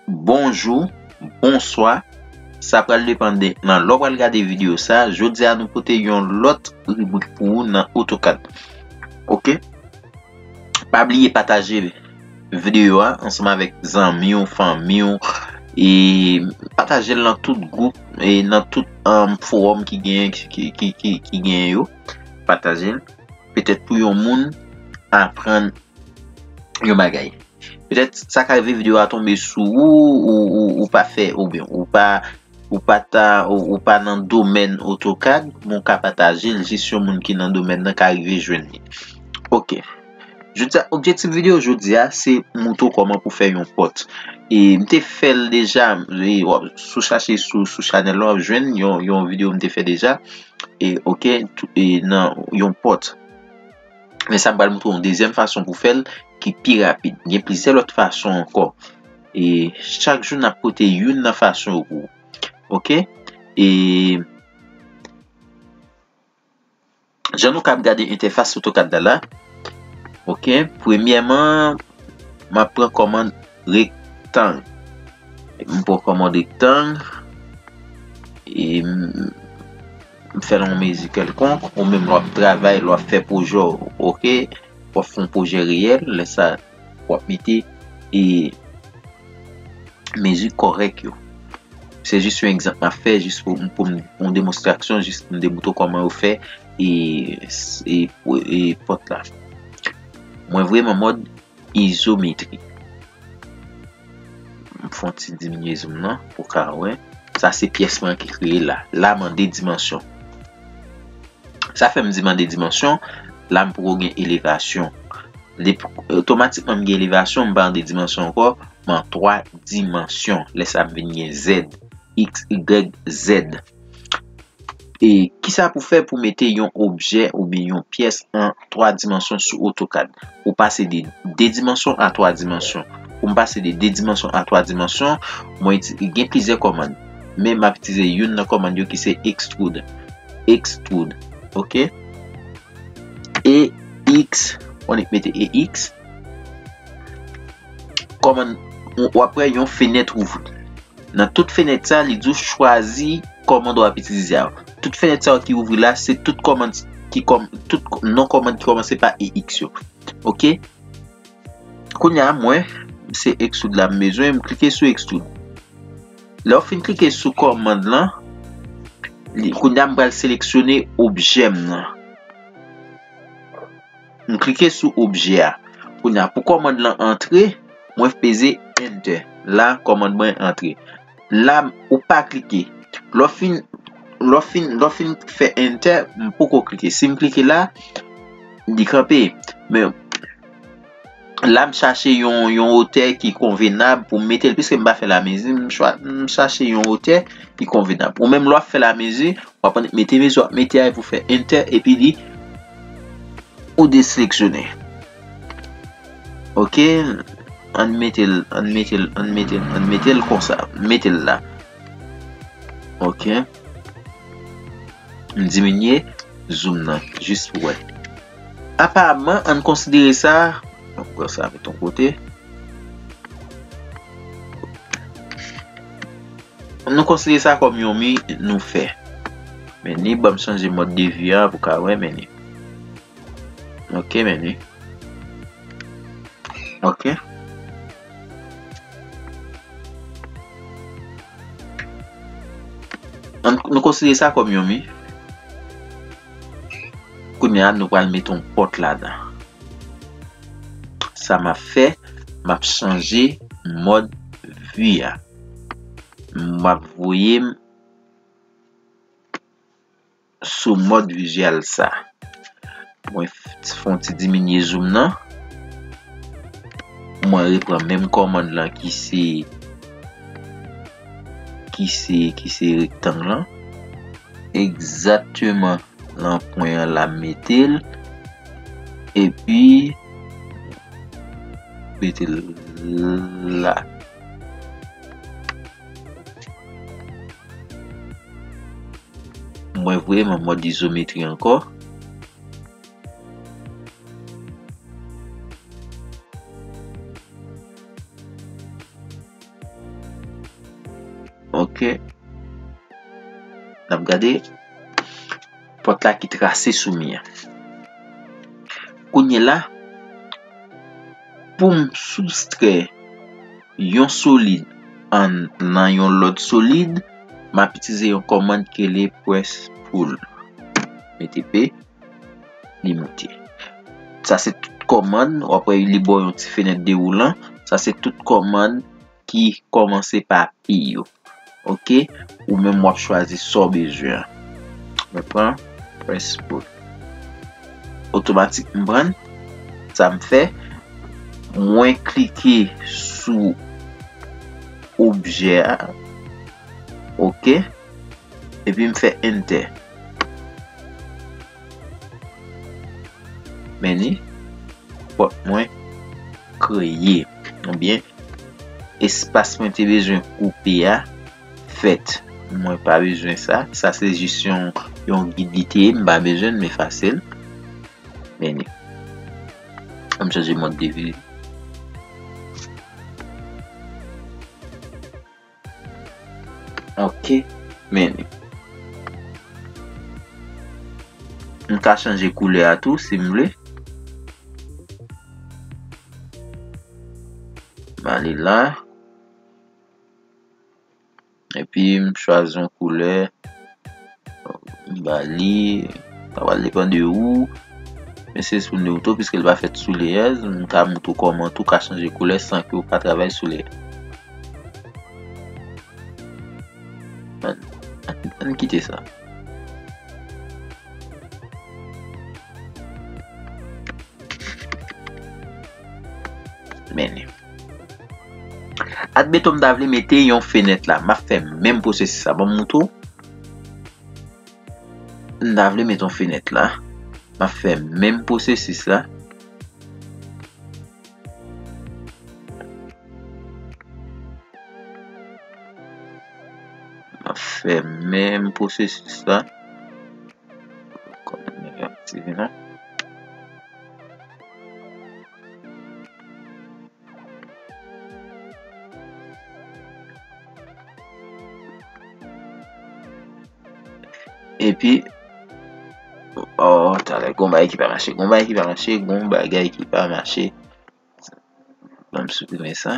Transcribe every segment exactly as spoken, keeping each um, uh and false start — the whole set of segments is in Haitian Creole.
bonjou, bonswa. Sa pral depann de nan lè w pral gade videyo sa. Jodi a nou pote yon lòt ribrik pou ou nan AutoCAD. Oke? Pa bliye pataje videyo a ansanm avèk zanmi w, fanmi w, e pataje l nan tout gwoup, e nan tout, um, fowòm ki genyen, ki, ki, ki, ki, ki genyen yo. Pataje l. Petèt pou yon moun aprann yon bagay. Petèt sa ka rive videyo a tonbe sou ou, ou, ou, ou pa fè, oubyen ou pa, ou pa ta, ou, ou pa nan domèn AutoCAD, men w ka pataje l, jis yon moun ki nan domèn nan ka rive jwenn li. Oke. Jodi a, objektif videyo jodi a, se moutre w kòman pou fè yon pòt. E m te fè l deja, e w ap, si w chache sou, sou chanèl la, w ap jwenn yon, yon videyo m te fè deja. E, oke, tou- e nan yon pòt. Men sa m pral moutre w yon dezyèm fason pou fè l ki pi rapid. Gen plizyè lòt fason ankò. E chak jou n ap pote youn nan fason yo pou ou. Oke? E jan nou kab gade entèfas AutoCAD la la. Oke? Premyèman, m ap pran kòmand rektang. M pran kòmand rektang. E m, m fè l yon mezi kèlkonk, ou menm lè w ap travay, lè w ap fè pwojè w, oke, w ap fè yon pwojè reyèl, lè sa, w ap mete, e, mezi kòrèk yo. Se jis yon egzanp m ap fè, jis pou, pou m, yon demonstrasyon, jis pou m demoutre w kòman yo fè, e, e, e pòt la. Mwen voye m an mòd izometri. M fè yon ti diminye zoom nan pou w ka wè. Sa se pyès mwen ki kreye la. La mande dimansyon. Sa fè m di mande dimansyon, la m poko gen elevasyon. Depi otomatikman m gen elevasyon, m pa an de dimansyon ankò, m an twa dimansyon. Lè sa m vin gen Z, X, Y, Z. E kisa pou fè pou mete yon objè oubyen yon pyès an twa dimansyon sou AutoCAD? Ou pase de de dimansyon a twa dimansyon. Pou m pase de de dimansyon a twa dimansyon, mwen iti- gen plizyè kòmand. Men m ap itilize youn nan kòmand yo ki se extrude. Extrude. Oke? E X, on mete E X. Kòmand, w ap wè yon fenèt ouvri. Nan tout fenèt sa, li di w chwazi kòmand w ap itilize a. Tout fenèt sa yo ki ouvri la, se tout kòmand ki kòm, tout non kòmand ki kòmanse pa E X yo. Oke? Kounye a, mwen, se extrude la m bezwen, m klike sou extrude. Lè w fin klike sou kòmand lan, li, kounye a m pral seleksyone objè m nan. M klike sou objè a. Kounye a, pou kòmand lan antre, mwen peze enter. La, kòmand mwen antre. La, ou pa klike. Lè w fin, lè w fin, lè w fin fè enter, m poko klike. Si m klike la, li kanpe. Men, la, m chache yon, yon wotè ki konvenab pou m mete l, piske m pa fè lamezi, m chwa-, m chache yon wotè ki konvenab. Ou menm, lè w ap fè lamezi, w ap mete mezi, w ap mete a, epi w fè enter, epi li, ou deseleksyone. Oke, ann mete l, ann mete l, ann mete l, ann mete l konsa. Mete l la. Oke. M diminye zoom nan, jis pou wè. Aparamman, ann konsidere sa, ann pran sa, met yon kote. Nou konsidere sa kòm yon mi nou fè. Men ni, ban m chanje mòd de vi a pou ka wè, men ni. Oke, men ni. Oke. Ann, nou konsidere sa kòm yon mi. Kounye a, nou pral mete yon pòt ladan. Sa m ap fè, m ap chanje mòd vi a. M ap voye m sou mòd vizyèl sa. Mwen f-, fè yon ti diminye zoom nan. Mwen repran menm kòmand lan ki se, ki se, ki se rektang lan. Egzakteman lan pwen an la, m mete l. Epi, mete l la. Mwen voye m an mòd izometri ankò. Ok. N ap gade pòt la ki trase sou mi an. Kounye la, pou m soustrè yon solid an nan yon lòt solid, m ap itilize yon kòmand ki rele press pull. Mete P, li moute. Sa se tout kòmand, w ap wè li ba w yon ti fenèt dewoulan. Sa se tout kòmand ki kòmanse pa P yo. Ok? Ou menm w ap chwazi sa w bezwen an. Mwen pran press pull. Otomatik m pran l. Sa m fè, mwen klike sou objè a. Ok? Epi m fè enter. Men ni pòt mwen kreye. Oubyen espas mwen te bezwen koupe a fèt. Mwen pa bezwen sa. Sa se jis yon, yon gid li te ye. M pa bezwen l, men fasil. Men ni. An m chanje mòd de vi. Ok. Men ni. M ka chanje koulè a tou si m vle. M ale la. Epi m chwazi yon koulè. M ba li. Sa pral depann de ou. Men se sou Naruto, piske l pa fèt sou layers, m ka montre w kòman tou ka chanje koulè san ke w pa travay sou layers. Ann, ann, ann kite sa. Men li. Admeton m ta vle mete yon fenèt la. M ap fè menm pwosesis la. Ban m montre w. M ta vle mete yon fenèt la. M ap fè menm pwosesis la. M ap fè menm pwosesis la. Kòman m ap aktive la? Epi, oh, talè, gon bagay ki pa mache, gon bagay ki pa mache, gon bagay ki pa mache. Ban m siprime sa.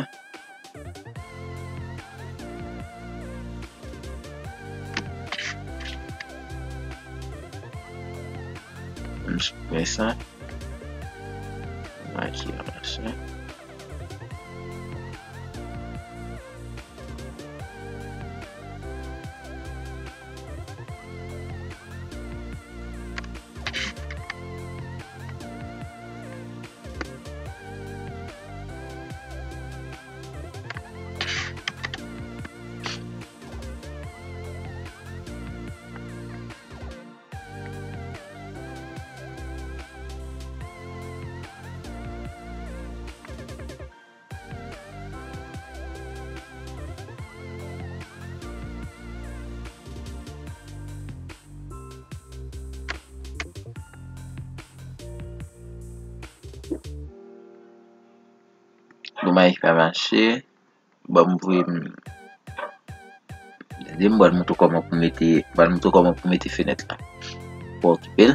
Ban m siprime sa. Mache, mache. Bon, bagay ki pa mache. Ban m voye m. Tande, m pral montre w kòman pou mete, m pral montre w kòman pou mete fenèt la. Pou okipe l.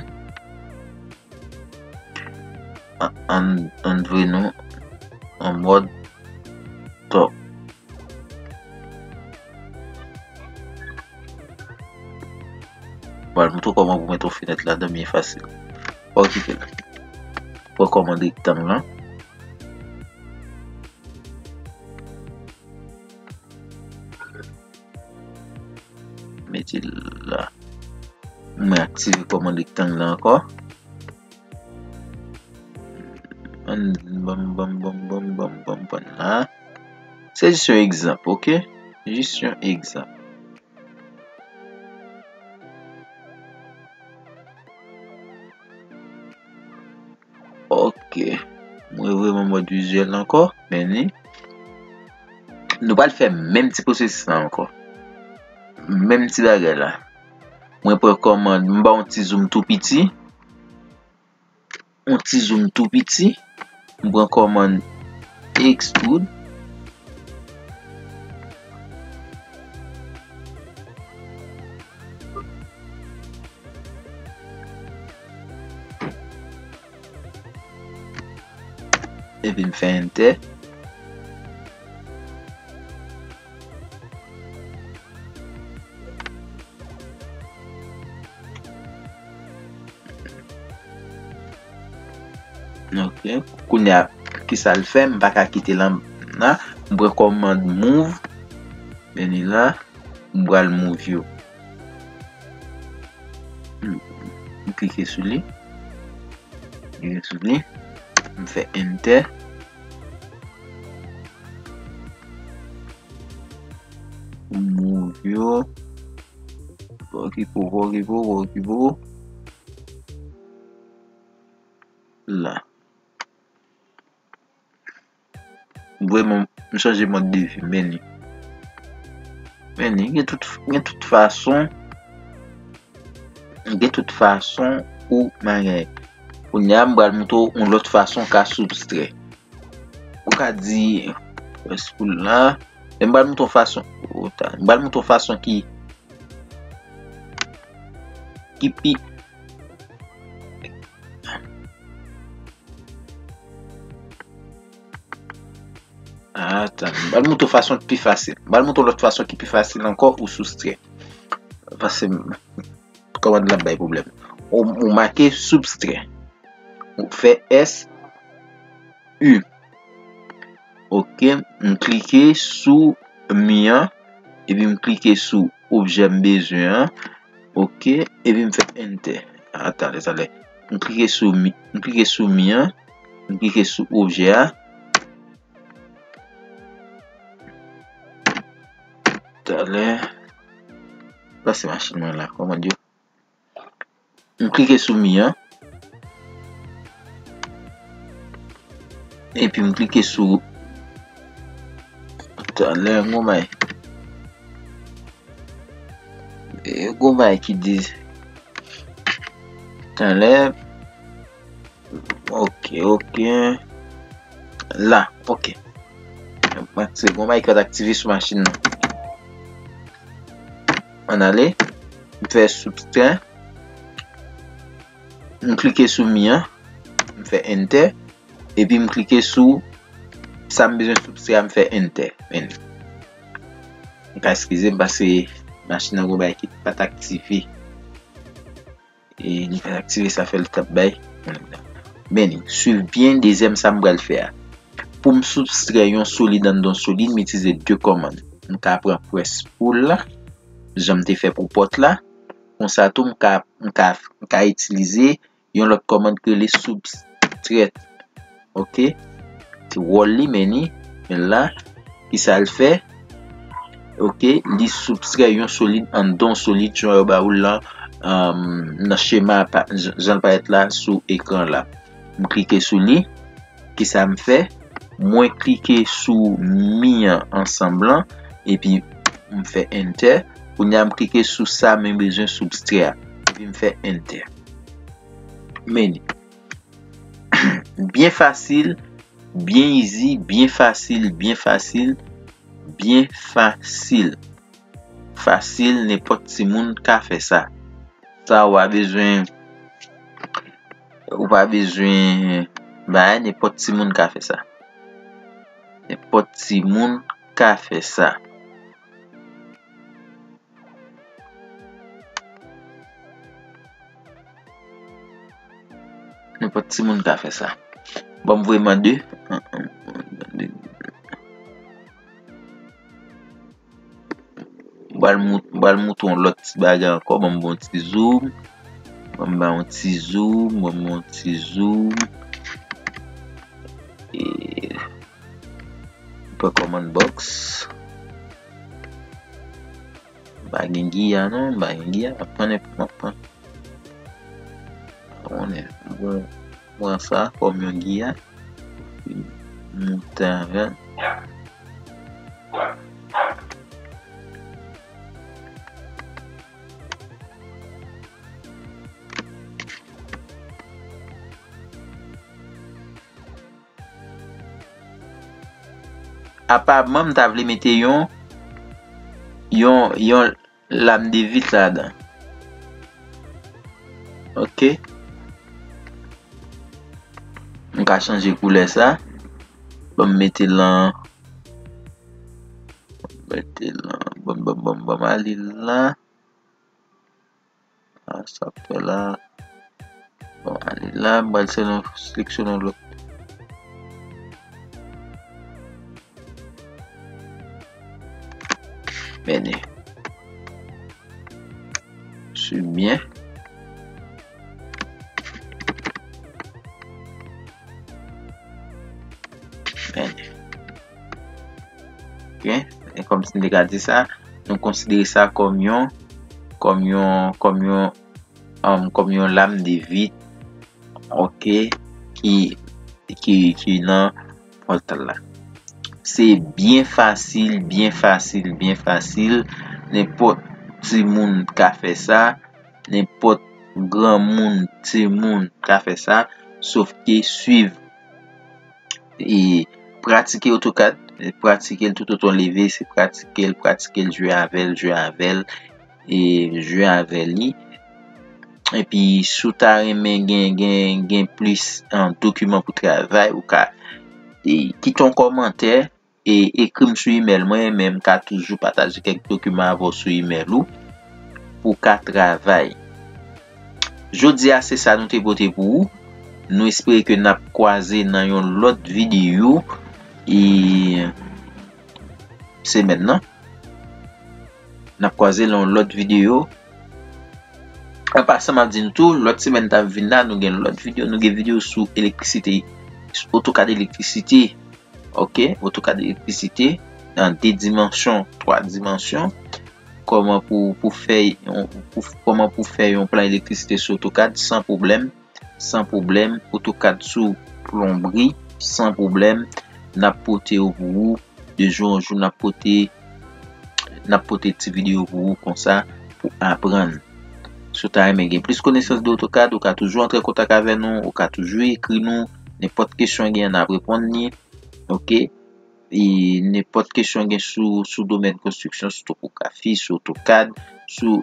An, an, ann voye nou an mòd top. M pral montre w kòman pou mete yon fenèt ladan byen fasil. Okipe l. Pran kòmand rektang lan. Mete l la. Mwen aktive kòmand rektang lan ankò. Ann, banm, banm, banm, banm, banm, banm pran la. Se jis yon egzanp, oke? Jis yon egzanp. Oke. Mwen vreman mòd vizyèl ankò, men ni. Nou pral fè menm ti pwosesis la ankò. Menm ti bagay la. Mwen pran kòmand, m ba yon ti zoom tou piti. Yon ti zoom tou piti. M pran kòmand extrude. epi m fè enter. Ok. Kounye a, kisa l fè? M pa ka kite l an, nan. M pran kòmand move. Men li la. M pral move yo. M, m klike sou li. M klike sou li. M fè enter. M move yo. Okipe w, okipe w, okipe w. La. Vrèman, m chanje mòd de vi, men li. Men li, gen tout, gen tout fason, gen tout fason ou bagay. Kounye a, m pral montre w yon lòt fason w ka subtrait. Ou ka di, press pull la. Men m pral montre w fason. Ota, m pral montre w fason ki, ki pi. Atan, m pral montre w fason ki pi fasil. M pral montre w lòt fason ki pi fasil ankò ou soustrè. Paske m, kòmand lan ap bay pwoblèm. Ou, ou make subtrait. Ou fè S U. Ok, m klike sou mi an, epi m klike sou objè m bezwen an. Ok, epi m fè enter. Atan, talè, talè. M klike sou mi, m klike sou mi an, m klike sou objè a. Talè. Pase machin mwen la, kòmand yo. M klike sou mi an. Epi m klike sou, talè, gon bagay. E, gon bagay ki di, talè. Ok, ok. La, ok. Mwen se gon bagay ki pa t aktive sou machin nan. Ann ale. M fè subtrait. M klike sou mi an. M fè enter. Epi m klike sou sa m bezwen subtrait a, m fè enter. Men. M ka eskize m paske machin nan gon bagay ki pa t aktive. E li pa t aktive, sa fè l t ap bay. Men, swiv byen dezyèm sa m pral fè a. Pou m soustrè yon solid anndan yon solid, m itilize de kòmand. M ka pran press pull la, jan m te fè pou pòt la. Konsa tou, m ka, m ka, m ka itilize yon lòt kòmand ki rele subtract. Ok? Se wòl li, men ni, men la, kisa l fè? Ok, li soustrè yon solid anndan yon solid, jan yo ba ou lan, um, nan chema, pa, jan, jan l parèt la sou ekran la. M klike sou li. Kisa m fè? Mwen klike sou mi an ansanm lan, epi m fè enter. Kounye a, m klike sou sa mwen bezwen soustrè a, epi m fè enter. Men li. Byen fasil, byen easy, byen fasil, byen fasil, byen fasil. Fasil, nenpòt timoun ka fè sa. Sa ou pa bezwen, ou pa bezwen bagay, nenpòt timoun ka fè sa. Nenpòt timoun ka fè sa. Nenpòt timoun ka fè sa. Ban m voye mande. M pral mout-, m pral moutre yon lòt ti bagay ankò. Ban m bon ti zoom. Ban m ba yon ti zoom. Ban m yon ti zoom. E, pran command box. M pa gen giya non, m pa gen giya, m ap pran nenpòt, m ap pran. Konnen, m pran, m pran sa kòm yon giya. M moute avè l. Aparman, m ta vle mete yon, yon, yon lam de vit ladan. Ok. M ka chanje koulè sa. Ban m mete l lan. Mete l lan. Ban m, ban m, ban m, ban m ale la. Ah, sa ap fè la. Bon, ale la, m pral seleksyone yon lòt. Bene. Swiv byen. Bene. Ok, e kòm si n te ka di sa, nou konsidere sa kòm yon, kòm yon, kòm yon, um, kòm yon lam de vit, ok, ki, ki, ki nan pòtal la. Se byen fasil, byen fasil, byen fasil. Nenpòt timoun ka fè sa, nenpòt granmoun, timoun ka fè sa, sof ke swiv e pratike AutoCAD, pratike l toutotan w leve, se pratike l, pratike l, jwe avè l, jwe avè l, e jwe avè li. Epi, si w ta renmen gen, gen, gen plis, an, dokiman pou travay, ou ka, e, kite yon kòmantè, e, ekri m sou imèl mwen, men m ka toujou pataje kèk dokiman avè w sou imèl ou, pou w ka travay. Jodi a, se sa nou te pote pou ou. Nou espere ke n ap kwaze nan yon lòt videyo, e, semèn nan. N ap kwaze nan yon lòt videyo. An pasan, m ap di nou tou, lòt semèn n ap vin la, nou gen lòt videyo, nou gen videyo sou elektrisite, sou AutoCAD elektrisite. Ok, AutoCAD elektrisite, nan de dimansyon, twa dimansyon. Kòman pou, pou fè yon, pou, kòman pou fè yon plan elektrisite sou AutoCAD san pwoblèm, san pwoblèm. AutoCAD sou plonbri, san pwoblèm. N ap pote yo pou ou, de jou an jou, n ap pote, n ap pote ti videyo pou ou konsa, pou aprann. Si w ta renmen gen plis konesans de AutoCAD, ou ka toujou antre an kontak avè nou, ou ka toujou ekri nou, nenpòt kesyon w gen, n ap reponn li. Ok? E nenpòt kesyon gen sou, sou domèn konstriksyon, sou topografi, sou AutoCAD, sou,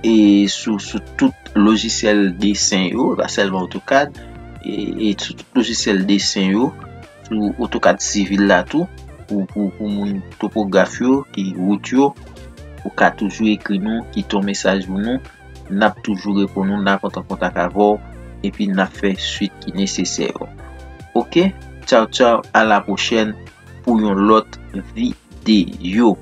e sou, sou tout lojisyèl desen yo, pa sèlman AutoCAD, e, e sou tout lojisyèl desen yo, sou AutoCAD sivil la tou, pou, pou, pou moun topograf yo, ki wout yo, ou ka toujou ekri nou, kite yon mesaj pou nou, n ap toujou reponn ou, n ap antre an kontak avè w, epi n ap fè swit ki nesesè yo. Ok? Tchaw, tchaw, a la pwochèn pou yon lòt videyo.